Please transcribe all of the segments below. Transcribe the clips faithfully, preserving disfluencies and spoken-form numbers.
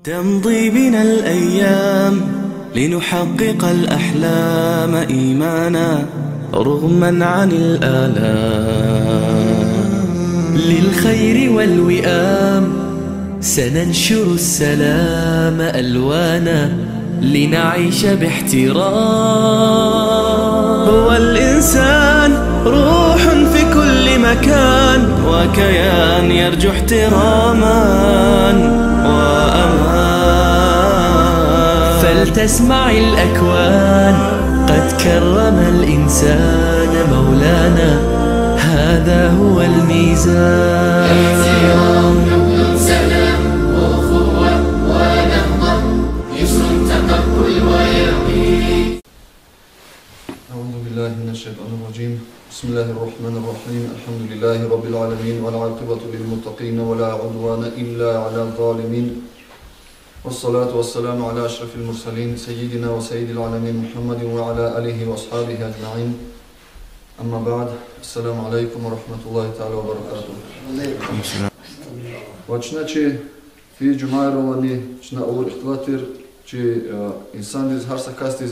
تمضي بنا الأيام لنحقق الأحلام إيمانا رغما عن الآلام. للخير والوئام سننشر السلام ألوانا لنعيش باحترام. هو الإنسان روح في كل مكان وكيان يرجو احتراما وأمان. فلتسمع الأكوان قد كرم الإنسان مولانا، هذا هو الميزان. احترام، حب، سلام، أخوة ونهضة، يسر تقبل ويقين. أعوذ بالله من الشيطان الرجيم. بسم الله الرحمن الرحيم. الحمد لله رب العالمين، والعاقبة للمتقين، ولا عدوان إلا على الظالمين. والصلاة والسلام على أشرف المرسلين، سيدنا وسيد العالمين محمد وعلى آله وأصحابه أجمعين. أما بعد، السلام عليكم ورحمة الله تعالى وبركاته. Ва чна чи фи жумайралани чна авур ихтилат тир, чи, э, инсандиз, гьар са касдиз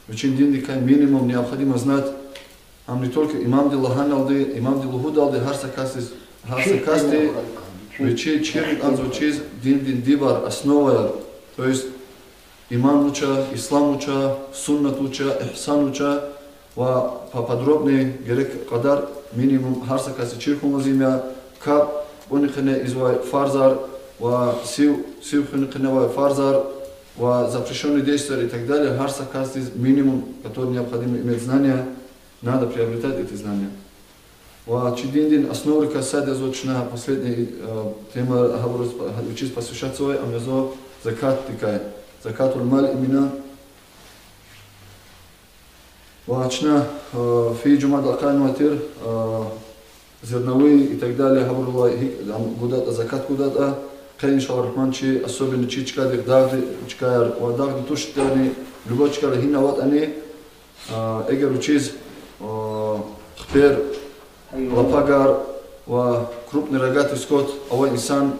вичин диндикай минимум необходимо знать. Ам не только имамди лагьаналди, имамди лугьудалди, гьар са касдиз, гьар са касди вичи чирна кӀанзава вичиз диндин дибар, основаяр. То есть иман вуч я, ислам вуч я, суннат вуч я, ихсан вуч я, ва поподробнее герек кьадар минимум гьар са касди чир хьун лазим я, капӀ купӀунин къене ийизвай фарзар, ва сив, сив хуьнин къене авай фарзар, ва запрещённые действия и так далее, гьар са касдиз минимум, который необходимо иметь знания, надо приобретать эти знания. Ва чи диндин основайрикай сад язва чна последний, э, тема гьабуруз, вичиз посвящаться авай, ам язва закатдикай, закатуль-маль именно. Ва чна, э, фи жумада ахъайнавай тир, э, зерновые и так далее, гьабурулай гьикӀ, ам, гудатӀа, закат гудатӀа, къе, иншаллагь рахман, чи, особенно чи чкадихъ, дагъдин чкаяр ва дагъдин тушдани, любой чкайра гьина аватӀани, а, эгер вичиз, а, хипер, лапагар ва крупный рогатый скот авай инсан,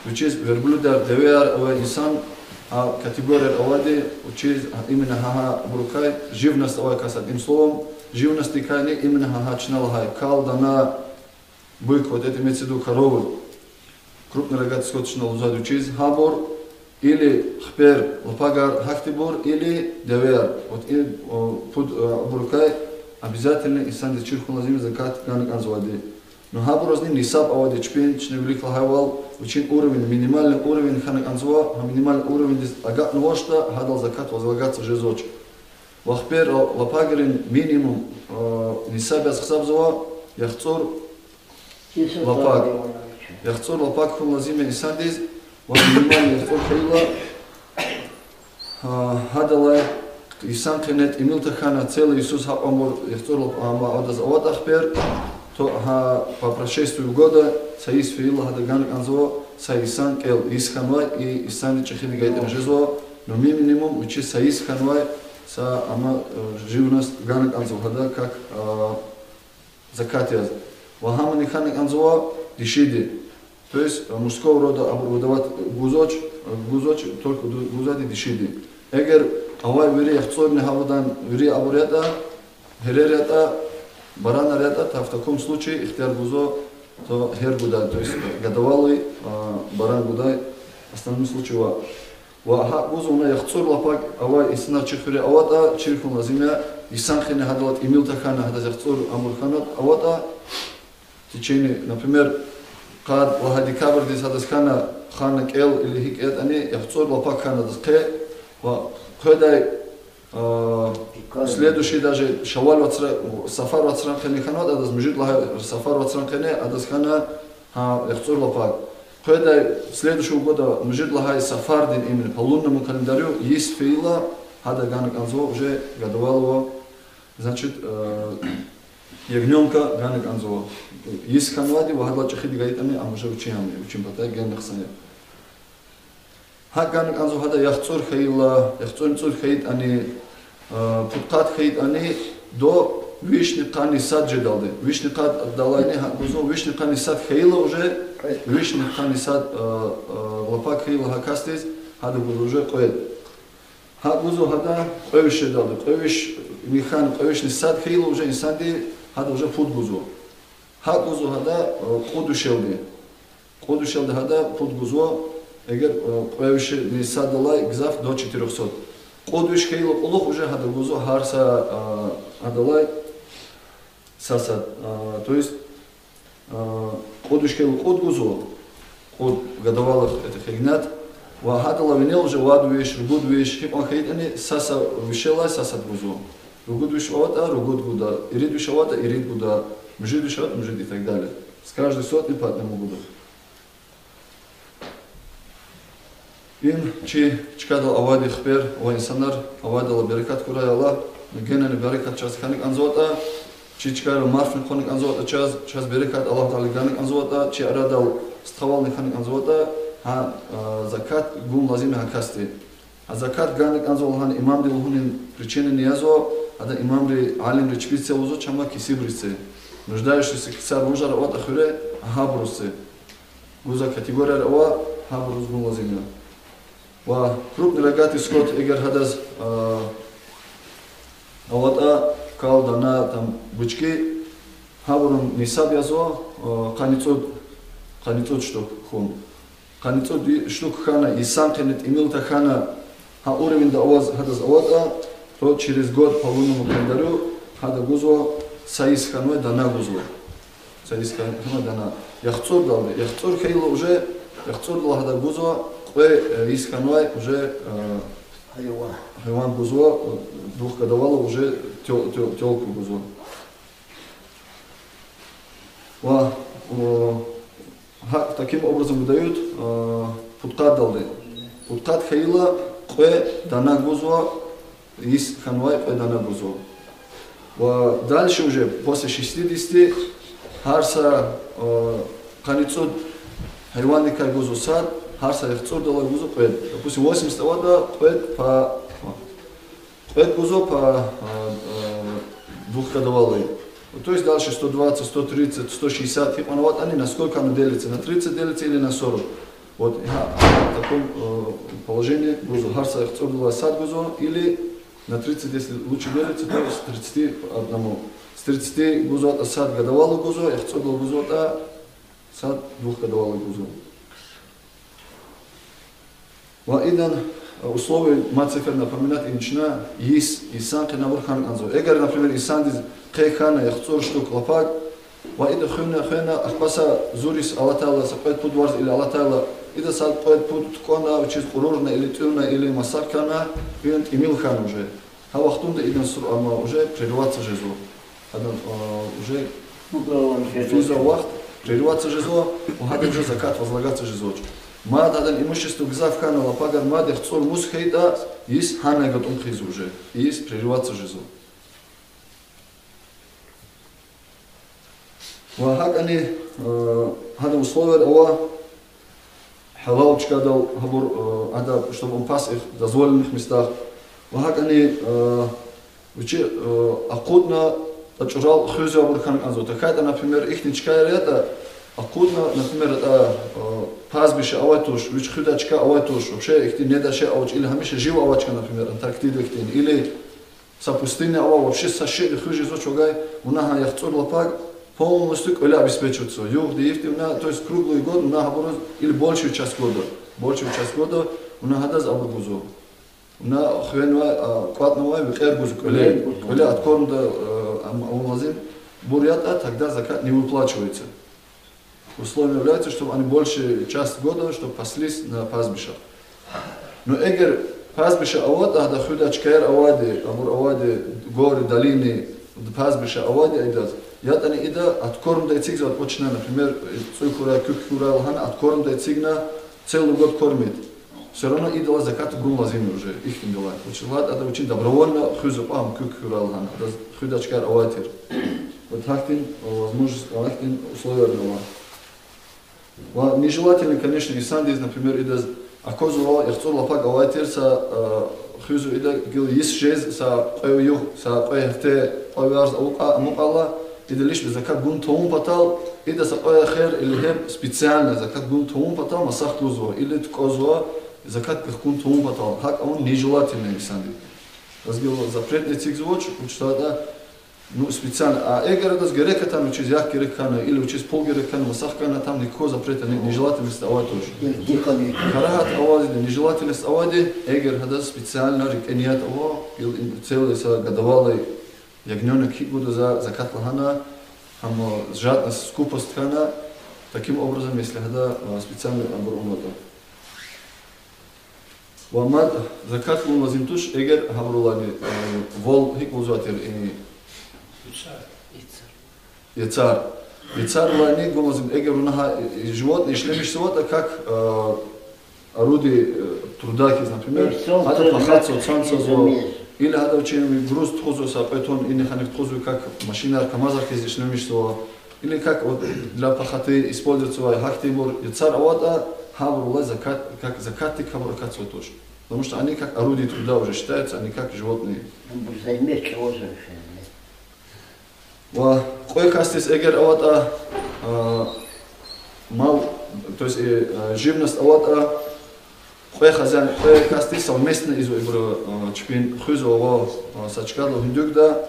вичиз верблюдаяр, девеяр авай инсан, а категорияр авайди, вичиз, а, именно гьа-гьа абурукай, живность авай кас, одним словом, живностьдикайни именно гьа-гьа чна лагьай кал, дана, бык, вот это имеется в виду коровы. Крупный рогатый скот чна лугьузвайди вичиз гьабур, или хипер, лапагар, гьахьтинбур, или девеяр. Вот и, о, пуд, э, абурукай обязательно инсандиз чир хьун лазим я закат гана кӀанзавайди. Но гьабурузни нисаб авайди чпин, чна вилик лагьайвал, вичин уровень, минимальный уровень хьана кӀанзава, гьа минимальный уровеньдиз агакьнавачтӀа, гьадал закат возлагаться жезвач. Ва хипер, лапагрин минимум, э, нисаб яз гьисабзава яхцӀур лапаг. ЯхцӀур лапаг хьун лазим я инсандиз, ва минимальный яхцӀур хьайила, а, гьадалай инсан къене тӀимил тахьана, целый йисуз гьакьванбур яхцӀур лап-, амма адаз аватӀа хипер, то гьа по прошествии года са йис фейила гьада гана кӀанзава са йисан кӀел, йис хьанвай, и йисанди чӀехиди гайитӀани жезва, но минимум вичиз са йис хьанвай са, амма, э, живность гана кӀанзава гьада, как, а, закат яз. Ва гьамани хьана кӀанзава дишиди. То есть, э, мужского рода абур выдавать гузвач, э, гузвач, только гу-, гузвайди дишиди. Эгер авай вири яхцӀурни гьавадан вири абур ятӀа, гьерер ятӀа, баранар ятӀа, то в таком случае ихтияр гузва, то гьер гудай, то есть, э, годовалый, э, баран гудай, в основном случае ва Ва гьакӀ гузвай яхцӀур лапаг авай инсанар чи хуьре аватӀа, чир хьун лазим я, йисан къене гьадалай тӀимил тахьана, гьадаз яхцӀур абур хьана аватӀа, в течение, например, къад лагьай декабрдиз гьадаз хьана, хана кӀел или гьикӀ ятӀани, яхцӀур лапаг хьана адаз къе, ва къведай, а, следующий даже Шавваль вацра-, Сафар вацран къене хьанватӀа адаз, муьжуьд лагьай Сафар вацран къене адаз хьана, гьа, яхцӀур лапаг. Къведай следующего года муьжуьд лагьай Сафардин, именно по лунному календарю, йис фейила, гьада гана кӀанзава уже годовалого, значит, э, ягнёнка гана кӀанзава. Йис хьанвайди ва гьадалай чӀехиди гайитӀани, ам уже вичин, ам вичин патай гена хъсан я. ГьакӀ гана кӀанзава гьада яхцӀур хьайила, яхцӀурни цӀуд хьайитӀани, э, пудкъад хьайитӀани, до вишни къанни сад жедалди. Вишни къадалайни гьакӀ гузва, вишни къанни сад хьайила уже, вишни къанни сад, э, э, лапаг хьайила гьа касдиз, Гьада гузва уже кьвед. Гьа гузва гьада кьве вишедалди, кьве виш михьан, кьве вишни сад хьайила уже инсанди гьада уже пуд гузва. Гьа гузва гьада, э, кьуд вишелди. Кьуд вишелди гьада пуд гузва, эгер, э, кьве вишни садалай гзаф до четырёхсот. Кьуд виш хьайила кьулухъ уже гьада гузва гьар са, э, гьадалай са сад. Э, то есть, э, кьуд виш хьайила кьуд гузва, кьуд годовалых это хьайила. Ва гьадалай винел уже вад виш, ругуд виш, гьикьван хьайитӀани са са вишелай са сад гузва. Ругуд виш аватӀа, ругуд гуда, ирид виш аватӀа, ирид гуда, муьжуьд виш аватӀа, муьжуьд и так далее. С каждой сотни по одному гуда. Им чи чкадал авайди хипер ва инсанар авайдалай берекат хьурай Аллагь, генани берекат чаз хьана кӀанзаватӀа, чи чкайра марфни хъвана кӀанзаватӀа чаз, чаз берекат Аллагь Таалади гана кӀанзаватӀа, чи арадал стхавални хьана кӀанзаватӀа, гьа, а, закат гун лазим я гьа касди. А закат гана кӀанзава лагьана имамди лугьунин причинани язва, ада имамри, алимри чпиз це лугьузва, чама кесибриз це. Нуждающийся ксар вужар аватӀа хуьре, гьабуруз це. Гузва категорияр ава, гьабуруз гун лазим я. Ва крупный рогатый скот, эгер гьадаз, а, аватӀа кал, дана, там, бычки, гьабурун нисаб язва, а, къанни цӀуд, къанни цӀуд штук хьун. Къанни цӀуд штук хьана, йисан къене тӀимил тахьана, гьа уровеньда аваз гьадаз аватӀа, то через год по лунному календарю гьада гузва, са йис хьанвай дана гузва. Са йис хьанвай дана. ЯхцӀурдалди, яхцӀур хьайила уже, яхцӀурдалай гьада гузва, кьве, э, йис хьанвай уже, э, гьайван гузва, э, двухгодовалый уже тё-, тё-, тёлку гузва. Ва, э, гьакӀ таким образом выдают, э, пудкъаддалди. Пудкъад хьайила кьве дана гузва, йис хьанвай кьве дана гузва. Ва дальше уже после шестидесяти гьар са, э, къанни цӀуд гьайвандикай гузва сад, гьар са яхцӀурдалай гузва кьвед. Допустим, восемьдесят аватӀа, кьвед по, кьвед гузва по, э, э, двухгодовалый. То есть дальше сто двадцать, сто тридцать, сто шестьдесят, гьикьван аватӀани, на сколько оно делится, на тридцать делится или на сорок. Вот, гьа, в таком, э, положении гузва, гьар са яхцӀурдалай сад гузва, или на тридцать, если лучше делится, то с тридцати одному. С тридцати гузватӀа сад годовалый гузва, яхцӀурдалай гузватӀа сад двухгодовалый гузва. Ва идан, э, условие, мад сефер напоминать ийин чна, йис, йисан къене абур хьана кӀанзава. Эгер, например, йисандиз къе хьана яхцӀур штук лапаг, ва ида хуьна, хуьна, ахпа са зур йис алатайла, са кьвед-пуд варз или алатайла, ида са кьвед-пуд тукӀвана, вичиз кьурурна или тӀуьна, или масакъ хьана, идан тӀимил хьана уже. Гьа вахтунда идан сур-, амма уже прерываться жезва. Адан, а, уже физа вахт прерываться жезва, ва гьадан уже закат возлагаться жезвач. Мад адан имущество гзаф хьана, лапагар мад яхцӀур мус хьайитӀа, йис гьанай гатӀун хъийизва уже. Йис прерываться жезва. Ва гьакӀани, э, гьадан условияр ава, гьалал чкадал гьабур, э, ада, чтобы он пас их в дозволенных местах. Ва гьакӀани, э, вичи, э, акъудна тӀвачӀурал хуьзвай абур хьана кӀанзава. ТахьайтӀа, например, ихьтин чкаяр ятӀа, акъудна, например, ятӀа, э, пастбище авай туш, вич хуьдай чка авай туш, вообще ихьтин недай шей авач, или гьамиша жив авай чка, например, Антарктида хьтин, или са пустыня ава, вообще са шейни хуьз жезвач вавай, вуна гьа яхцӀур лапаг полностью кӀвале обеспечиваться. Югъди-йифди вуна, то есть круглый год вуна гьабуруз, или большую часть года, большую часть года вуна гьадаз абур гузва. Вуна хвенвай, а, кӀватӀнавай викьер гузва кӀвале. КӀвале гузва. КӀвале откормда, а, ам-, авун лазим. Бур ятӀа, тогда закат не выплачивается. Условие является, чтобы они большую часть года, чтобы паслись на пастбищах. Но эгер пастбище аватӀа, гьада хуьдай чкаяр авайди, абур авайди, горы, долины, пастбище авайди идаз, ятӀани ида откормда эцигзаватӀа, вот чна, например, цӀуй хьурай, куьк хьурай лагьана, откормда эцигна, целый год кормит. Всё равно идалай закат гун лазим я уже, ихьтиндалай. Вучиз лагьайтӀа ада вичин добровольно хуьзва кьван, куьк хьурай лагьана, адаз хуьдай чкаяр авай тир. Вот гьахьтин, э, возможность, гьахьтин условияр ава. Ва нежелательно, конечно, инсандиз, например, идаз аквазва, яхцӀур лапаг авай тир са, э, хуьзва ида гила йис жез, са кьве югъ, са кьве гьефте, кьве варз авукьа-, амукьайла, ида лишь бы закат гун тавун патал, ида са кьве эхир или гьеб специально закат гун тавун патал масакъ гузва, или тукӀвазва, Закат гахкун тавун патал, гьакӀ авун нежелательно инсанди. Лезги запретный эцигзавач, вучиз лагьайтӀа, ну, специально, а эгер адаз герек атана, вучиз, як герек хьана, или вучиз пул герек хьана, маса хьана, там никакого запрета нет, нежелательность авай туш. Карагьат авайди, нежелательность авайди, эгер гьадаз специально рикӀе ният ава, или целый са годовалый ягнёнок гьикӀ гуда за закат лагьана, гьам жадность, скупость хьана, таким образом, если гьада, а, специально абур авунватӀа. Ва мад закат гун лазим туш, эгер гьабурулайни, э, вал гьикӀ лугьузвай тир, э, яцар. Яцарилайни гун лазим, эгер вуна гьа, э, животное ишлемишзаватӀа как, э, орудие, э, труда хьиз, например, гьада пахатзава, цанцазва, или гьада вичин груз тухузва, са кьве тонн, ини хьаник тухузва, как машинар, КамАЗар хьиз ишлемишзава, или как вот для пахоты использоваться авай гьахьтинбур яцар аватӀа, гьабурулай закат, как закатдик гьабур акатзавай туш. Потому что они как орудие труда уже считаются, они как животные. Ва кьве касдиз эгер аватӀа, а, мал, то есть, э, э, живность аватӀа, кьве хозяин, кьве касдиз совместно ийизва ибуру, а, чпин хуьзва ва, а, са чкадал гьуьндуьгда.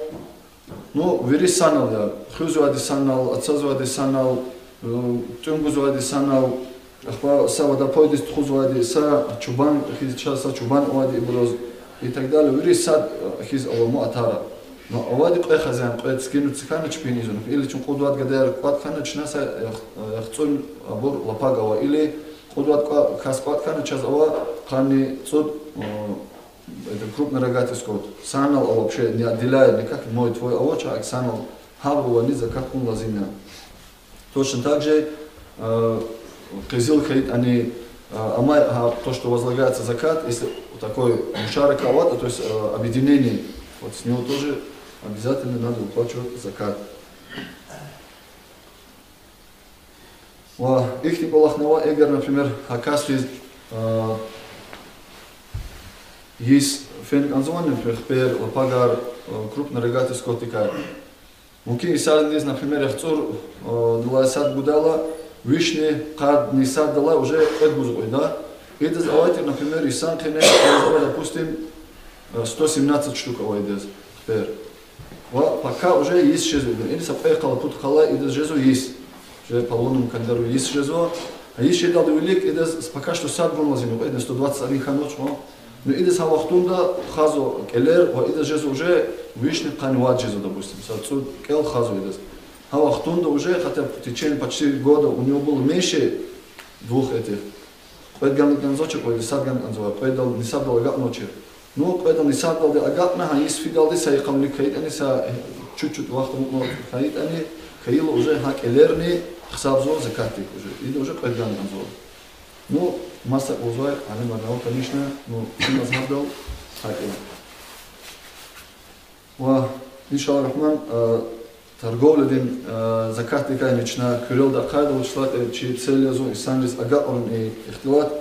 Ну, вири санал я, хуьзвайди санал, ацазвайди санал, э, тӀуьн гузвайди санал, ахпа са водопойдиз тухузвайди, са чубан хьиз, чаз са чубан авайди ибуруз, и так далее. Вири сад, э, хьиз ава муатара. Ну, авайди кьве хозяин, кьве цикин, цикана чпин ийизва. Или чун кьуд-вад гадаяр кӀватӀ хьана, чна са ях-, яхцӀур абур лапаг ава. Или кьуд-вад кӀва-, кас кӀватӀ хьана, чаз ава къанни цӀуд, э, это крупнорогатый скот. Санал ава вообще не отделяет никак, мой, твой авач, а санал, гьабурулайни закат гун лазим я. Точно так же, э, къизил хьайитӀани, э, амай, а, то, что возлагается закат, если такой мушарака аватӀа, то есть, э, объединение, вот с него тоже обязательно надо выплачивать закат. Ва ихьтин кӀвалахни ава, эгер, например, гьа касдиз, э, йис фена кӀанзавани, например, хпер, лапагар, э, крупнорогатый скотдикай. Мумкин, йисарзиз, например, яхцӀур, э, далай сад гудайла, вишни къадни сад далай уже кьвед гуз кьведа. Идаз авайтир, например, йисан къене, идаз ава, допустим, э, сто семнадцать штук ава идаз хпер. Ва пока уже йис жезва идаз. Или са кьве къала, пуд къала идаз жезва йис. Уже по лунному календарю йис жезва. А йис жедалди вилик идаз пока что сад гун лазим я, кьведни сто двадцать один хьанвач, о. Ну, идаз гьа вахтунда хазва кӀелер ва идаз жезва уже вишни къанни вад жезва, допустим, са цӀуд кӀел хазва идаз. Гьа вахтунда уже хотя бы в течение почти года у него было меньше двух этих. Кьвед гана кӀанзавач, кьвед, сад гана кӀанзава, кьведал нисабдал агакьнавачир. Ну, кьведал нисабдалди агакьна, гьа йис фидалди са йикъан вилик хьайитӀани, са, э, чуть-чуть вахт амукьна хьайитӀани, хьайила уже гьа кӀелерни гьисабзава закатдик уже. Ида уже кьвед гана кӀанзава. Ну, маса лугьузвай алимар ава, конечно, ну, чи мазгьабдал гьакӀ я. Ва, иншаллагь рагьман, э, торговлядин, э, закатдикай чна куьрелди ахъайда, вучиз лагьайтӀа чи цель язва инсанриз агакьарун и ихтилат.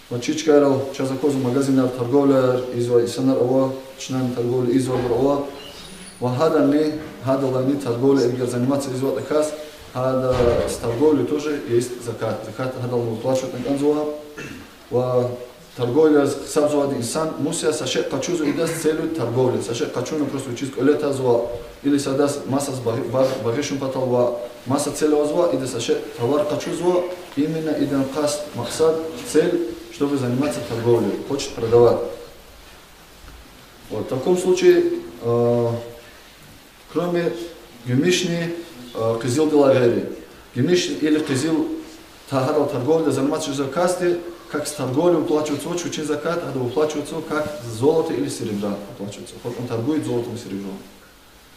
Ва чи чкайрал чаз аквазва магазинар, торговляяр ийизвай инсанар ава, чнани торговля ийизвайбур ава. Ва гьаданни, гьадалайни торговля эгер заниматься ийизватӀа кас, гьада с торговли тоже есть закат. Закат гьадал выплачиватьна кӀанзава. Ва торговля гьисабзавайди инсан мус я, са шей къачузва идаз с целью торговли. Са шей къачуна просто вичиз кӀвале тазва, или садаз масаз багъи-, багъ-, багъишун патал ва маса цель авазва, идаз са шей товар къачузва, именно идан къаст, макьсад, цель, чтобы заниматься торговлей, хочет продавать. Вот, в таком случае, э, кроме гимишни, э, къизилдилай гъейри. Гимиш или къизил, та-, гьадал торговля заниматься жезвай касди, как с торговли выплачивается вичин закат, гьада выплачивается как с золота или серебра выплачивается. Хоть он торгует золотом и серебром.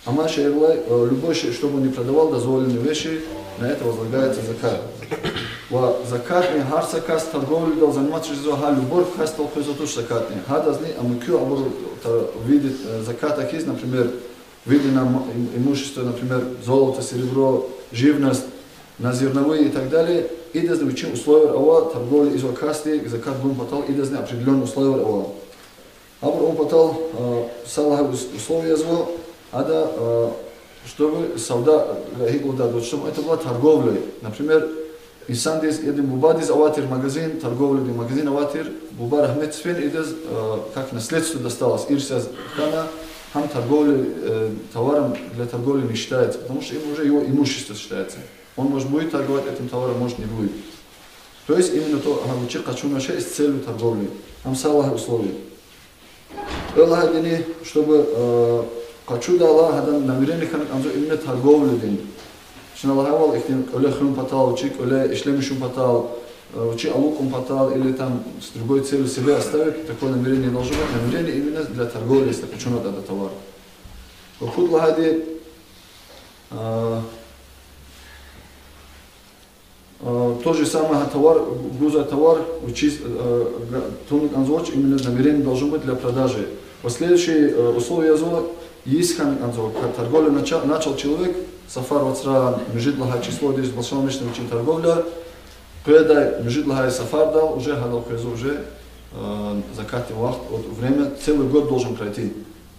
Амма шейэрилай, э, любой шей, что бы он ни продавал, дозволенные вещи, на это возлагается закат. Ва закатни гьар са кас торговлядал заниматься жезва, гьа любой касдал къвезва туш закатни. Гьадазни амукю абур та-, виды, э, заката хьиз, например, виды на м-, им-, имущество, например, золото, серебро, живность, на зерновые и так далее, идазни вичин условияр ава, торговля ийизвай касди закат гун патал идазни определённый условияр ава. Абур авун патал, а, са лагьай ус-, условие язва, ада, а, чтобы савда, а, гьикӀ лугьуда, чтобы это была торговля. Например, Инсандиз, яни бубадиз авай тир магазин, торговлядин магазин авай тир, буба рагьметдиз фин идаз, э, как наследство досталось, ирс яз хьана, гьам торговля, э, товаром для торговли не считается, потому что им уже его имущество считается. Он может будет торговать этим товаром, может не будет. То есть именно то, ага, вичи къачуна шей с целью торговли. Гьам са лагьай условие. Кьвед лагьайдини, чтобы, э, къачудайла гьадан намерение хьана кӀанзава именно торговлядин. Чна лагьайвал, ихьтин кӀвале хуьн патал, вичи кӀвале ишлемишун патал, э, вичи алукӀун патал или там с другой целью себе оставить, такое намерение не должно быть. Намерение именно для торговли, если къачунатӀа товар. Ва пуд лагьайди, э, Э, то же самое, гьа товар, гузвай товар, вичиз, э, га-, туна кӀанзавач именно намерение должно быть для продажи. Ва следующее, э, условие язва, йис хьана кӀанзава, ка-, торговля нача-, начал человек, сафар вацра муьжуьд лагьай числодиз башламишна вичин торговля, къведай муьжуьд лагьай сафардал уже гьадал къвезва уже, э, закатдин вахт, вот время, целый год должен пройти.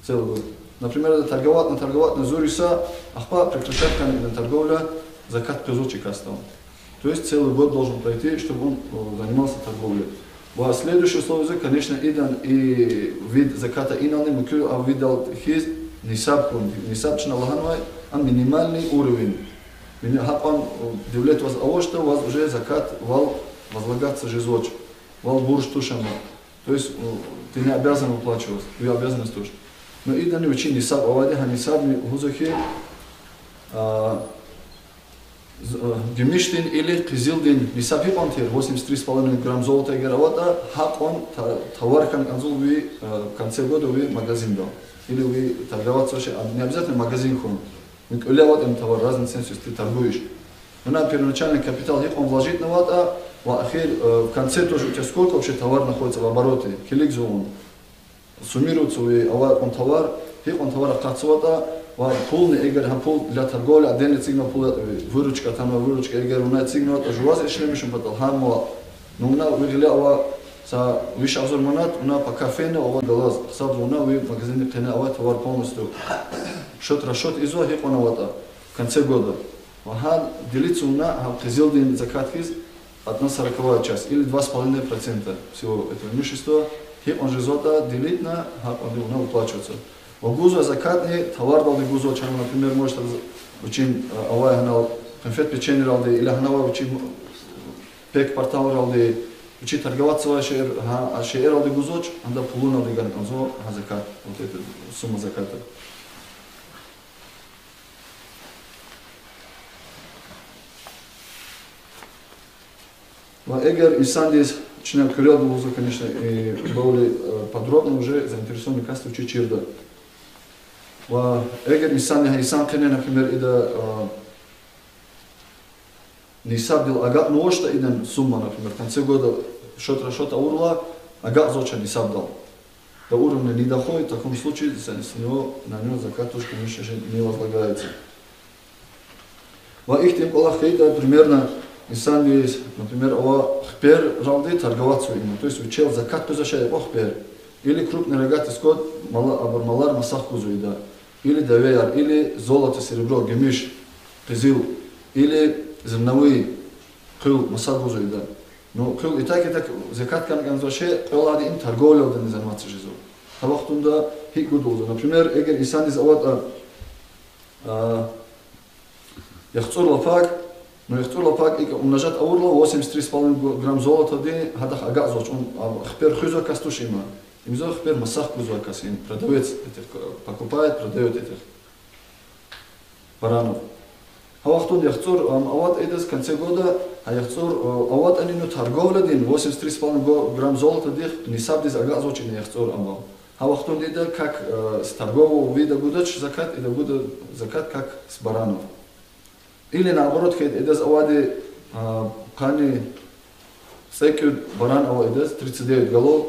Целый год. Например, ада торговатьна, торговатьна, зур йиса, ахпа прекращать хьана идан торговля, закат къвезвач и касдал. То есть целый год должен пройти, чтобы он, э, занимался торговлей. Ва следующее условие, конечно, идан и вид заката инални муькуь а видал хьиз нисаб хьун. Нисаб чна лагьанвай, а минимальный уровень. Мини-, гьакьван, э, девлет ваз авачтӀа, ваз уже закат вал возлагаться жезвач. Вал бурж туш ама. То есть, э, ты не обязан выплачивать, твоя обязанность туш. Но идани вичин нисаб авайди, гьа нисабни лугьузва хьи, а, з-, э, гимишдин или къизилдин нисаб гьикьван тир, восемьдесят три с половиной грамм золото эгер аватӀа, гьакьван та-, товар хьана кӀанзава ви, э, в конце года ви магазиндал. Или ви торговаться вообще, а, не обязательно магазин хьун. Ну, кӀвале аватӀани товар, разный цен, если ты торгуешь. Вуна первоначальный капитал гьикьван вложитьнаватӀа, ва ахир, э, в конце тоже у тебя сколько вообще товар находится в обороте, килигзава вун. Суммируется ви авай кьван товар, гьикьван товар акъатзаватӀа, ва пулни эгер гьа пул для торговли отдельно эцигна пул ятӀа ви, выручка атанва, выручка эгер вуна эцигнаватӀа жуваз ишлемишун патал гьам ва Ну, вуна ви гъиле ава са виш агъзур манат, вуна пака фена ава галаз, гьисабзава вуна ви магазиндин къене авай товар полностью. Счёт-расчёт ийизва гьикьван аватӀа в конце года. Ва гьа делится вуна гьа къизилдин закат хьиз, одна сороковая часть или два с половиной процента всего этого имущества, гьикьван жезватӀа делитьна, гьакьванди вуна выплачиваться. Ва гузва закатни товардалди гузва, чна, например, может, вичин, э, авай гьанал конфет-печеньералди, или гьанал авай вичин пек-парталралди, вичи торговаться авай шейэр-, гьа, а шейэралди гузвач, ада пулуналди гана кӀанзава гьа закат, вот эта сумма заката. Ва эгер инсандиз, чна куьрелди лугьузва, конечно, и более, э, подробно уже заинтересованный касди вичи чирда. Ва эгер инсанди, гьа инсан къене, например, ида, э, нисабдал агакьнавачтӀа идан сумма, например, в конце года счёт-расчёт авурла, агакьзавач нисабдал. До уровня не доходит, в таком случае с, с него, на него закат тоже, конечно же, не возлагается. Ва ихьтин кӀвалах хьайитӀа, примерно, инсандиз, например, ава хипералди торговаться ава има, то есть вичел закат къвезвай шей ава хипер. Или крупный рогатый скот, мала-, абур малар маса хкузва ида. Или девеяр, или золото, серебро, гимиш, къизил, или зерновые, хъуьл маса гузва ида. Ну, хъуьл и так, и так закат гана кӀанзавай шей, кьвед лагьайди им торговлядани заниматься жезва. Гьа вахтунда гьикӀ гуда лугьузва. Например, эгер инсандиз аватӀа, а, яхцӀур лапак, ну, яхцӀур лапак икӀ умножать авурла, восемьдесят три с половиной грамм золотоди гьадахъ агакьзавач, ун, а, хипер хуьзвай кас туш има. Им ийизва хипер маса хкузвай кас, им продавец этих, э, покупает, продаёт этих баранов. Гьа вахтунда яхцӀур, ам, аватӀа идаз в конце года, гьа яхцӀур, э, аватӀани, ну, торговлядин восемьдесят три с половиной го-, грамм золотодихъ нисабдиз агакьзавач ина яхцӀур амал. Гьа вахтунда ида как, э, с торгового вида гудач закат, ида гуда закат как с баранов. Или наоборот хьайитӀа, идаз авайди, а, къанни цӀекӀуьд баран ава идаз, тридцать девять голов.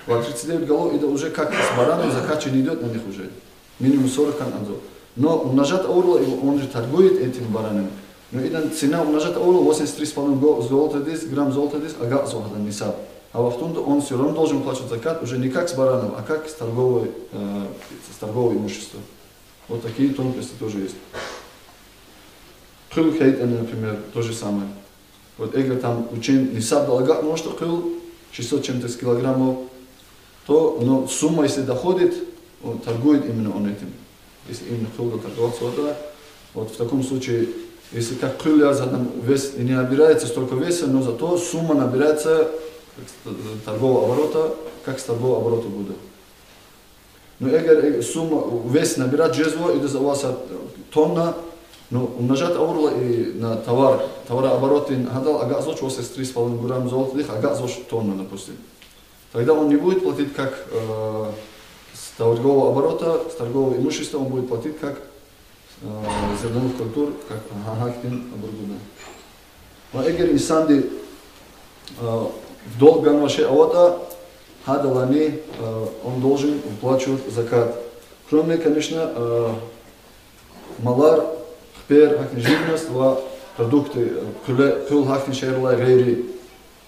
Ва тридцать девять голов ида уже как с баранов, закат же не идёт на них уже. Минимум сорок кан анзо. Но умножать авурла, и он же торгует этими баранами. Но идан цена умножать авурла, восемьдесят три с половиной го-, золотодиз, грамм золотодиз агакьзава гьадан нисаб. А вахтунда он всё равно должен плачивать закат уже не как с баранов, а как с торговой, э, с торгового имущества. Вот такие тонкости тоже есть. Хъуьл хьайитӀани, например, то же самое. Вот эгер там вичин нисабдал агакьнавачтӀа хъуьл, шестьсот чем-то килограммов, то, ну, сумма, если доходит, он торгует именно он этим. Если именно хъуьлдал торговаться аватӀа, вот в таком случае, если как хъуьл яз, там вес не набирается, столько веса, но зато сумма набирается как с т-, торгового оборота, как с торгового оборота гуда. Ну, эгер, э, сумма, вес набирать жезва, идаз аваса тонна, ну, умножать авурла и на товар, товарооборот, и гьадал агакьзавач, восемьдесят три с половиной грамм золотых агакьзавач тонна, допустим. Тогда он не будет платить как, э, с торгового оборота, с торгового имущества, он будет платить как, э, зерновых культур, как гьа-, гьахьтин абур гуда. Ва эгер инсанди, э, в долг ганвай шей аватӀа, гьадалайни, э, он должен выплачивать закат. Кроме, конечно, э, малар, хипер, гьахьтин живность ва продукты, э, хъуьле-, хъуьл, гьахьтин шейэрилай гъейри.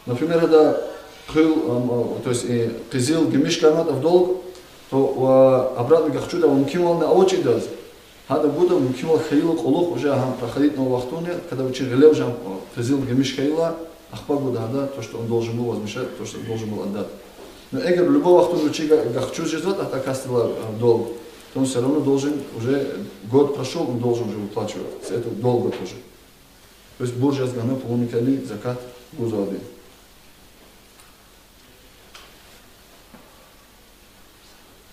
Например, гьада хъуьл, ам, а, то есть, э, къизил, гимиш ганватӀа в долг, то ва обратно гахчуда ва мумкинвални авач идаз. Гьада гуда мумкинвал хьайила кьулухъ, уже гьам проходитьнавай вахтунин, когда вичин гъиле уже гьам, а, къизил, гимиш хьайила, ахпа гуда гьада то, что он должен был возмещать, то, что он должен был отдать. Но эгер в любой вахтунда вичи га-, гахчуз жезватӀа гьа касдилай, а, долг, то он всё равно должен, уже год прошёл, он должен уже выплачивать с этого долга тоже. То есть бурж яз гана пулуникайни закат гузвайди.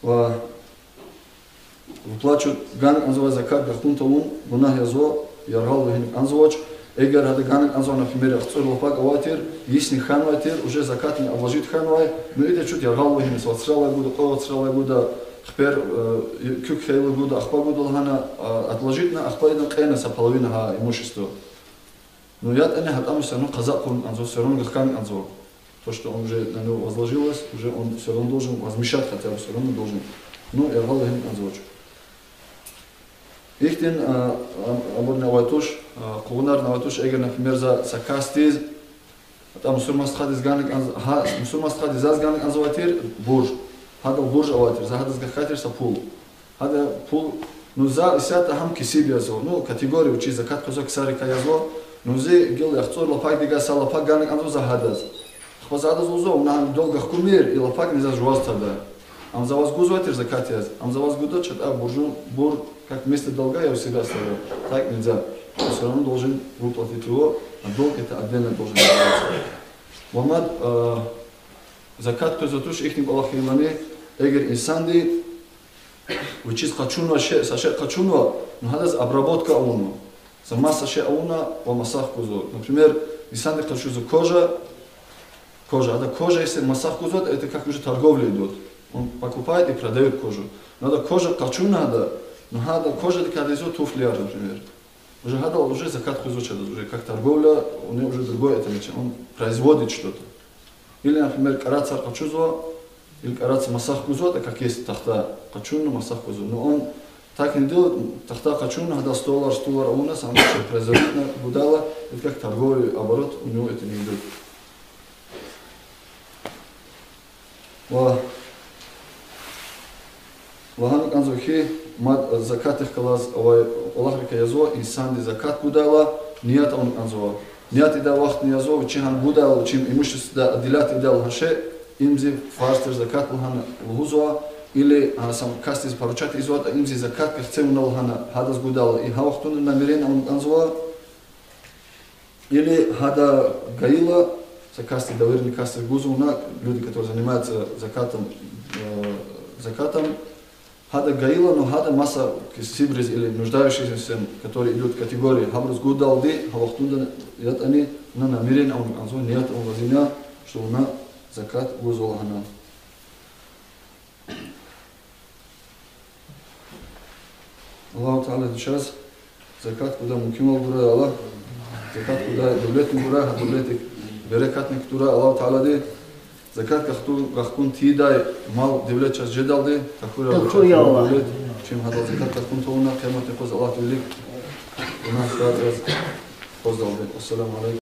Ва выплачивать, гана кӀанзавай закат гахкун тавун гунагь язва, яргъал вегьин кӀанзавач. Эгер гьада гана кӀанзавай, например, яхцӀур лапак авай тир, йисни хьанвай тир, уже закатни отложить хьанвай, ну, ида чут яргъал вегьиниз, вацралай гуда, кьве вацралай гуда, хипер, э, куьк хьайила гуда, ахпа гуда лагьана, а, отложитьна, ахпа идан кьена са половина гьа имущество. Ну, ятӀани гьатӀа всё равно къаза хъувун кӀанзава, всё равно гахкан кӀанзава. То, что он уже на него возложилось, уже он всё равно должен возмещать хотя бы, всё равно должен. Ну, яргъал вегьин кӀанзавач. Ихьтин, а, а, абурни авай туш, а, къугъунарни авай туш, эгер, например, за са касдиз, гьатӀа мусурман стхадиз гана кӀанз-, гьа, мусурман стхадиз заз гана кӀанзавай тир бурж. Гьадал бурж авай тир, за гьадаз гахкай тир са пул. Гьада пул, ну, за исятда гьам кесиб язва, ну, категория вичиз закат къвезвай ксарикай язва, ну, зи гила яхцӀур лапакдикай са лапак гана кӀанзава за гьадаз. Ахпа за гьадаз лугьузва, вуна гьам долг гахкумир, и лапакни заз жуваз тада. Ам за ваз гузвай тир закат яз, ам за ваз гудач, атӀа буржун, бур, как вместо долга я у себя оставил. Так нельзя. Ты всё равно должен выплатить его, а долг это отдельно должен оставаться. Ва мад, а, закат къвезвай туш ихьтин кӀвалах хьайилани, эгер инсанди вичиз къачунвай шей, са шей къачунва, ну, гьадаз обработка авунва. Са маса шей авуна ва масакъ гузва. Например, инсанди къачузва кожа, кожа, гьада кожа, если масакъ гузватӀа, это как уже торговля идёт. Он покупает и продаёт кожу. Но гьада кожа къачуна гьада, ну, гьада кожадикай ийизва туфлияр, например. Уже гьадал уже закат къвезвач адаз, уже как торговля, у него уже другое это начало, он производит что-то. Или, например, кӀарацар къачузва, или кӀарац масакъ гузватӀа, как есть тахта къачуна масакъ гузва. Но он так не делает, тахта къачуна, гьада столар, стулар авуна, сам производить гудайла, это как торговый оборот, у него это не идёт. Ва лагьана кӀанзава хьи, мад закатдихъ галаз авай кӀвалахрикай язва, инсанди закат гудайла ният авуна кӀанзава. Ният ийидай вахтни язва, вичи гьам гудайла, вичин имуществодай отделять ийидайла гьа шей, им зи фарз тир закат лагьана лугьузва, или, а, са касдиз поручать ийизватӀа, им зи закат гахце вуна лагьана гьадаз гудайла, и гьа вахтунда намерение авуна кӀанзава. Или гьада гайила, са касди, доверенный касди гузва вуна, люди, которые занимаются закатом, э, закатом, гьада гайила, но гьада маса кесибриз или нуждающимся, которые идут в категории, гьабуруз гудалди, гьа вахтунда ятӀани вуна намерение авуна кӀанзава, ният авуна лазим я, что вуна закат гузва лагьана. Аллагьу Таалади чаз закат гудай мумкинвал гурай, Аллагь. Закат гудай девлетни гурай, гьа девлетдик берекатни кутурай, Аллагьу Таалади. Закат гахту-, гахкун тийидай мал-девлет чаз жедалди, тахьуй, я Аллагь, девлет, чим гьадал закат гахкун тавуна, къияматдин юкъуз Аллагьдин вилик гунагькар яз акъваздалди. Ассаламу алейкум.